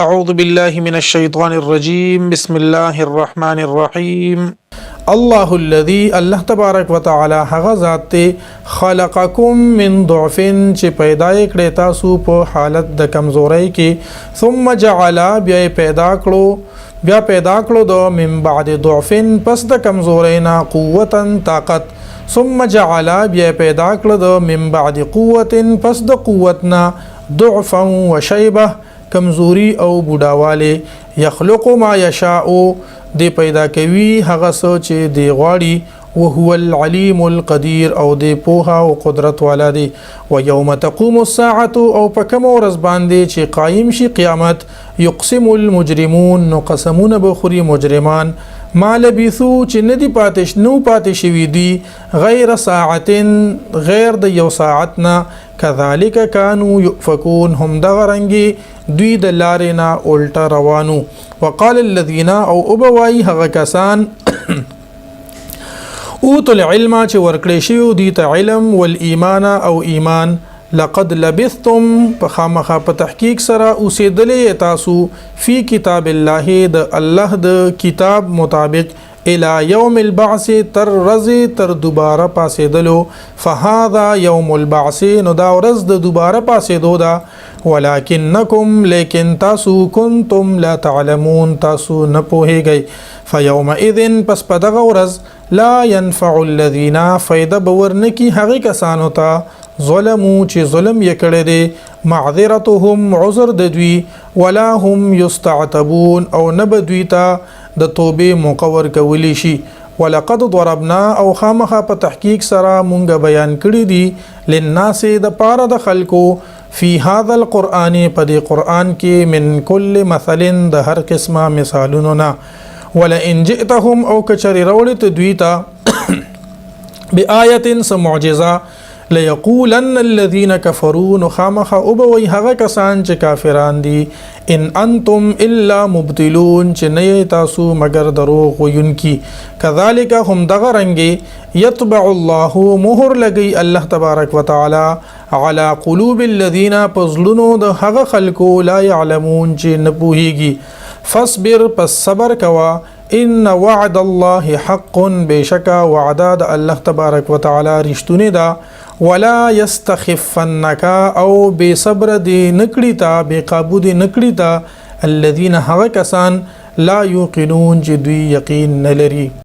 أعوذ بالله من الشيطان الرجيم، بسم الله الرحمن الرحيم. الله الذي، الله تبارک وتعالى هغه ذات ته، خلقکم من ضعف، چې پیدا یې کړی تاسو په حالت د کمزورۍ کې، ثم جعل، بیا پیدا کړو، بیا پیدا کړو د من بعد ضعف، پس د کمزورۍ نه، قوتا، طاقت، ثم جعل، بیا پیدا کړو د من بعد قوت، پس د قوت نه، ضعفا وشیبه، کمزوري او بوډاوالی. یخلق ما یشاء، دی پیدا کوي هغه څه چې دی غواړي. وهو العلیم القدیر، او دی پوها او قدرت والا دی. و یوم تقوم الساعه، او په کوم ورځ باندې چې قائم شي قیامت، یقسم المجرمون، نو قسمونه به خوري مجرمان، ما لبثو، چې ندی پاتې نو پاتې شوي دي، غیر ساعتن، غیر د یو ساعت نه. کذالک کانوا یؤفکون، هم دغه رنګي دوی د لارې نه الټه روانو. وقال الذين، او وبوای هغه کسان، اوتو العلم، چې ورکړې شوی دوی ته علم، والایمان، او ایمان، لقد لبثتم، په خامخا په تحقیق سره اوسېدلې تاسو، فی کتاب الله، د الله د کتاب مطابق، الى یوم البعث، تر ورځې تر دوباره پاسېدلو. فهذا یوم البعث، نو دا ورځ د دوباره پاسېدو ده. ولکنکم، لیکن تاسو، کنتم لا تعلمون، تاسو نه پوهیږئ. فیومئذ، پس په دغه ورځ، لا ينفع الذین، فایده به ورنکي هغې کسانو ته، ظلمو، چې ظلم یې کړی دی، معذرتهم، عذر د دوی، ولا هم یستعتبون، او نه به دوی ته د توبې موقع ورکولی شي. ولقد ضربنا، او خامخا په تحقیق سره مونږ بیان کړی دي، للناس، د پاره د خلکو، فی هذا القرآن، په دې قرآن کې، من کل مثل، د هر قسمه مثالونو نه. ولئن جئتهم، او کچری راوړې ته دوی ته، بآیت، څه معجزه، ليقولن الذين كفروا، نو خامخا وبوي هغه کسان چې کافران دي، ان انتم الا مبتلون، چې نه یې تاسو مګر دروغ ویونکي. كذلك، هم دغه رنګي، يطبع الله، مهر لګي الله تبارک وتعالى، على قلوب الذين، پزلونو د هغه خلکو، لا يعلمون، چې نه پوهیږي. فاصبر، پس صبر کوا، ان وعد الله حق، بشکا وعده د الله تبارک وتعالى رښتونی ده. ولا يستخفنك، او بے صبر دی نکړی تا، بے قابو دی نکړی تا، الذين، هغه کسان، لا يوقنون، چې دوی یقین نه لري.